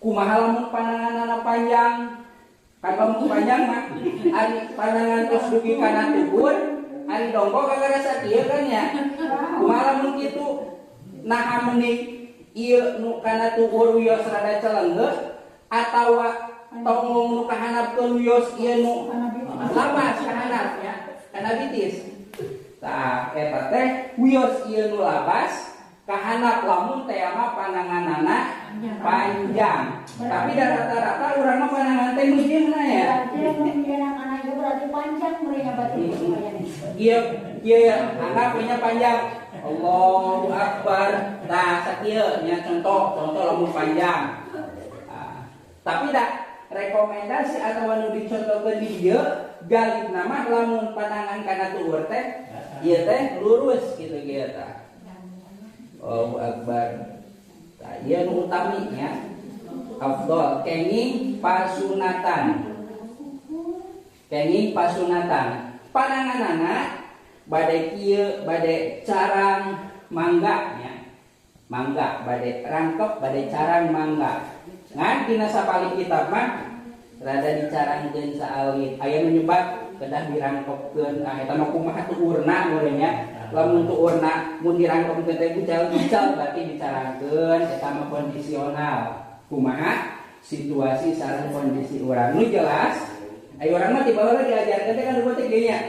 Kumaha lamun pananganana panjang? Kan lamun panjang mah ari panangan tos dugi kana tugur, ari dongkok kagak rasa kieu kan ya. Kumaha lamun kitu? Naha mending ieu nu kana tugur wios rada celengge atawa tonggong nu kahanapkeun wios ieu nu labas kahanap nya, kana bitis. Tah eta teh wios ieu nu labas kahanap lamun teh mah pananganana panjang. Tapi da rata-rata urang mah panangan teh meujeuhna ya. Berarti berarti panjang meureunnya berarti. Ieu ieu anggap punya panjang. Allahu Akbar. Tah sakieu nya contoh, contoh lamun panjang. Nah, tapi da rekomendasi atau anu dicontohkeun di dieu galibna mah lamun panangan kana tuur teh ieu teh lurus kitu kieu tah. Allahu Akbar. Tah ieu nu utami nya. Afdol kenging pasunatan. Kenging pasunatan. Pananganana bade kieu bade carang mangga nya. Mangga bade rangkep bade carang mangga. Ngan dina sapalih kitab mah rada dicarangkeun saalit. Aya nu nyebat kedah dirangkepkeun. Ah eta mah kumaha tuurna meureun nya. Lamun tuurna mun dirangkepkeun teh bucal-bucal berarti dicarangkeun eta mah kondisional. Kumaha situasi sareng kondisi urang nu jelas. Ayo urang mah ti baheula diajarkeun teh kan teh kieu nya.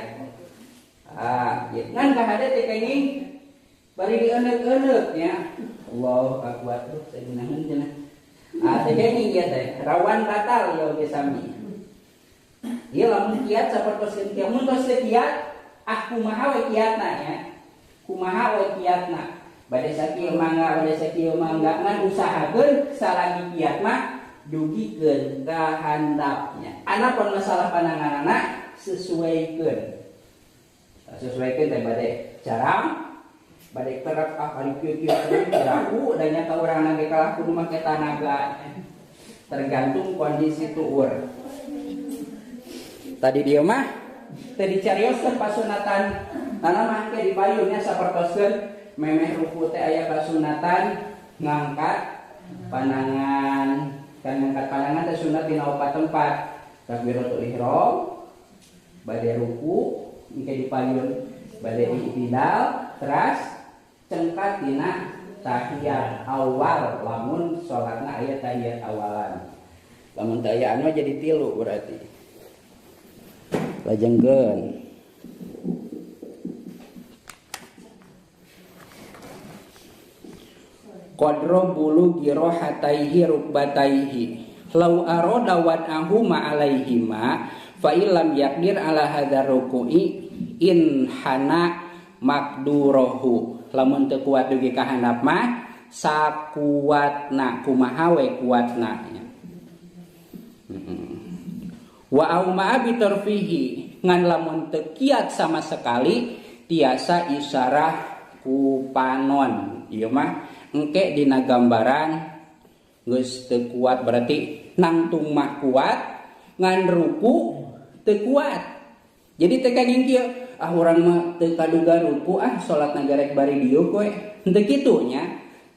Ah, ieu ngan kahade teh kenging bari dieneuk-eneuk nya. Allahu akbar. Duh, saya gunaheun cenah. Ah, teh kenging ieu teh rawan batal ieu oge sami. Ieu lamun kiat sapertoskeun kieu mun tos teu kiat ah kumaha we kiatna nya. Kumaha we kiatna. Bade sakieu mangga, bade sakieu mangga ngan usahakeun salagi kiat mah dugikeun ka handapnya. Anapun masalah pananganana sesuaikeun. Sesuaikeun teh bade carang, bade kerep ah bari kieu-kieu kiraku da nya ka urang ge kalah kudu make tanaga. Tergantung kondisi tuur. Tadi dieu mah teu dicarioskeun pasunatan. Nana mah ke dipayun nya sapertoskeun memeh ruku teh aya kasunatan ngangkat panangan. Kan ngangkat panangan teh sunat dina opat tempat. Takbiratul ihram, bade ruku, engke dipayun bade i'tidal, teras cengkat dina tahiyat awal lamun salatna aya tahiyat awalan. Lamun teu aya anu jadi tilu berarti. Lajengkeun qadra bulu girohataihi rukbataihi lau arada wad'ahu ma'alaihima fa illam yaqdir ala hadzal ruku'i in hana makdurohu. Lamun teu kuat dugi ka handap mah sakuatna kumaha we kuatna nya. Wa auma bi tarfihi ngan lamun teu kiat sama sekali tiasa isyarah ku panon. Ieu mah engke dina gambaran geus teu kuat berarti nangtung mah kuat ngan ruku teu kuat. Jadi teu kenging kieu ah urang mah teu kaduga ruku ah salatna garek bari dieu koe henteu kitu nya.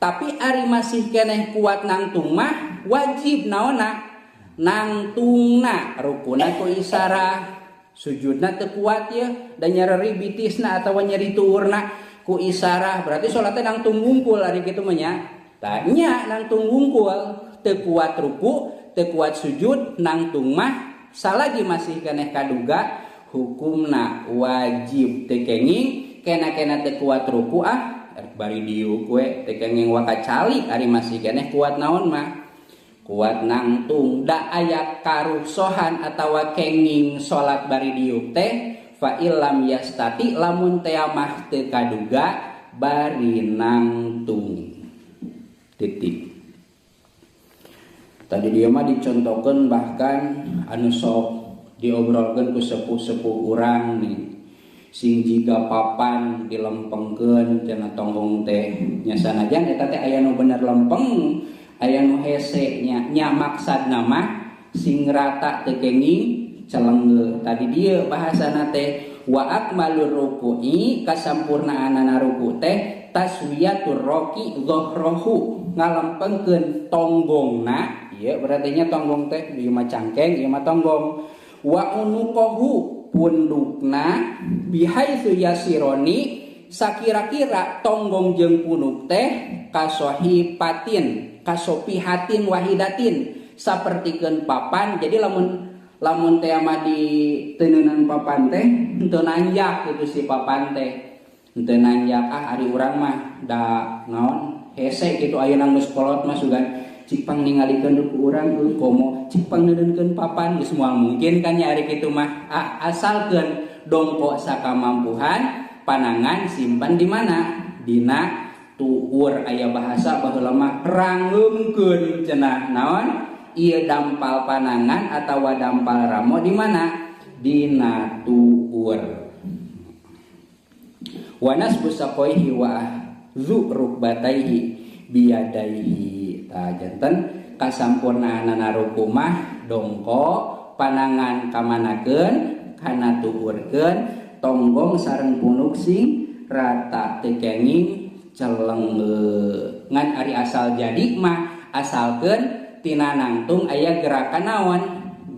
Tapi ari masih keneh kuat nangtung mah wajib naonna nangtungna rukuna ku isyarah sujudna teu kuat ye da nyereri bitisna atawa nyeri tuurna ku isyarah berarti salatna nangtung wungkul ari kitu mah nya. Tah nya nangtung wungkul teu kuat ruku teu kuat sujud nangtung mah salagi masih keneh kaduga hukumna wajib teu kenging kena-kena teu kuat ruku ah bari diuk we teu kenging wakacalik ari masih keneh kuat naon mah kuat nangtung da aya karusohan atawa kenging salat bari diuk teh fa illam yastati lamun teh mah teu kaduga bari nangtung titik. Tadi dia mah dicontohkeun bahkan anu sok diobrolkeun ku sepuh-sepuh urang nih sing jiga papan dilempengkeun cenah tonggong teh nya sanajan eta teh aya nu bener lempeng aya nu hese nya nya maksadna mah sing rata teu kenging celengge. Tadi dia bahasana teh wa akmalur ruku'i kasampurnaanana ruku teh taswiyatur roki dhahrahu ngalempengkeun tonggongna Ieu berarti nya tonggong teh ieu mah cangkeng, ieu mah tonggong. Wa unuqahu pundukna bihaitsu yasironi sakira-kira tonggong jeung punuk teh kasohipatin, kasopihatin wahidatin sapertikeun papan. Jadi lamun teh mah di teneunan papan teh henteu nanjak kitu si papan teh. Henteu nanjak ah ari urang mah da naon hese kitu ayeuna geus kolot mah sugan cik pang ningalikeun ku urang euy komo cik pang neuneunkeun papan geus moal mungkin kan nya ari kitu mah. Ah, asalkeun dongko sakamampuhan panangan simpan di mana dina tuur. Aya bahasa baheula mah rangeumkeun cenah naon ieu dampal panangan atawa dampal ramo di mana dina tuur. Wa nasbu saqaihi wa zu rukbataihi biyadaihi. Tah janten kasampurnaanana ruku mah dongko panangan kamanakeun kana tuurkeun tonggong sareng punuk sing rata teu kenging celeng. Ngan ari asal jadi mah asalkeun tina nangtung aya gerakan naon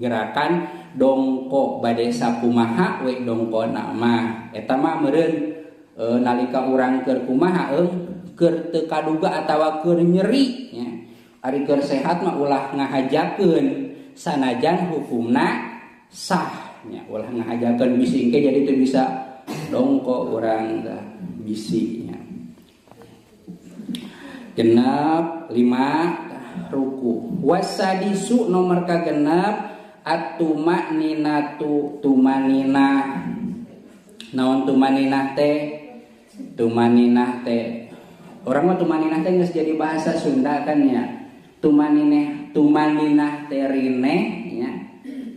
gerakan dongko bade sakumaha we dongkona mah eta mah meureun nalika urang keur kumaha keur teu kaduga atawa keur nyeri nya. Ari keur sehat mah ulah ngahajakeun sanajan hukumna sah nya, ulah ngahajakeun bisi engke jadi teu bisa dongko urang tah bisi nya. Genep 5 ruku. Wasadisu nomor kagenep atuma ninatu tumanina. Naon tumaninah teh? Tumaninah teh orang mah tumaninah teh geus jadi bahasa Sunda kan ya. Tumanineh tumaninah teh rineh nya.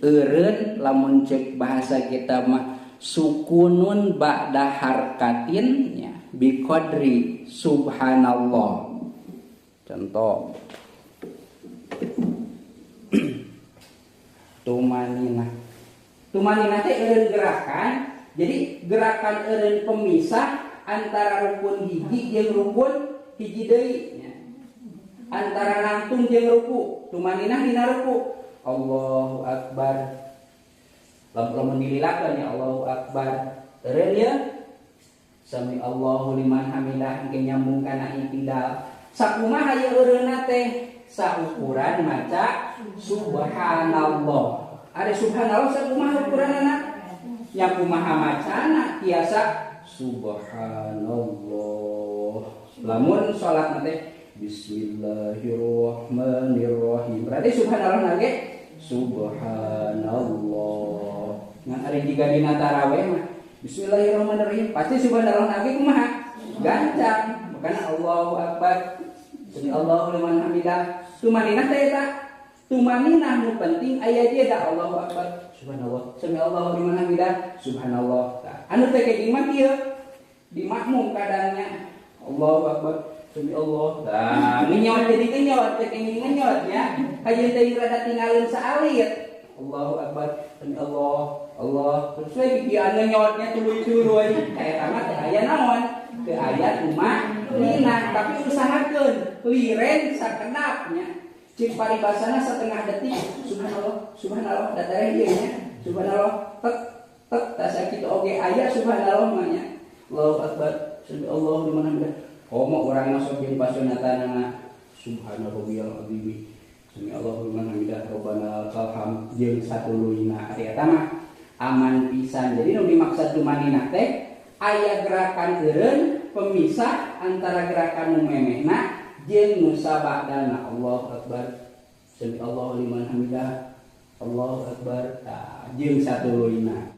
Eureun lamun cek bahasa kita mah sukunun ba'da harkatin nya biqadri subhanallah. Contoh tumaninah. Tumaninah teh eureun gerakan. Jadi gerakan eureun pemisah antara rukun hiji jeung rukun hiji deui nya. Antara nangtung jeung ruku. Tumaninah dina ruku. Allahu akbar. Lamun dililakeun ya Allahu akbar. Eureun ye sami Allahu liman hamidah engke nyambung kana i'tidal. Sakumaha ieu eureunna teh saukuran maca subhanallah. Ari subhanallah sakumaha ukuranana? Nya kumaha macana tiasa subhanallah. Lamun salat teh bismillahirrahmanirrahim. Berarti subhanallah nage subhanallah. Ngan ari jiga dina tarawih mah bismillahirrahmanirrahim pasti subhanallah nage kumaha? Gancang. Makana Allahu akbar. Sami Allahu liman hamidah. Tumaninah teh eta. Tumaninah nu penting aya dia da Allahu akbar. Subhanallah. Sami Allahu liman hamidah. Subhanallah. Tah anu teh kayak gimana kieu? Di makmum kadangnya Allahu akbar. Sami Allah. Tah ngenyot jadi ngenyot teh kenging ngenyot nya. Hayeun teh rada tinggalin saalit. Allahu akbar. Sami Allah. Allah. Terus we kieu ngenyotnya tuluy-tuluy. Eta mah teh aya naon? Teu aya tumaninah, tapi usahakeun liren sakedapnya. Cik paribasana setengah detik subhanallah subhanallah da tareh ieu nya subhanallah tek tek tah sakitu oge aya subhanallah mah nya. Allahu akbar sami Allahu liman hamidah. Komo urang masuk jeung pasunatanana subhana rabbiyal azim sami Allahu liman hamidah rabbana lakal hamd jeung satuluyna. Ari eta mah aman pisan. Jadi nu dimaksud tumaninah teh aya gerakan eureun pemisah antara gerakan nu memehna jeung nu sabadana. Allahu akbar sami Allahu liman hamidah Allahu akbar tah jeung satuluyna.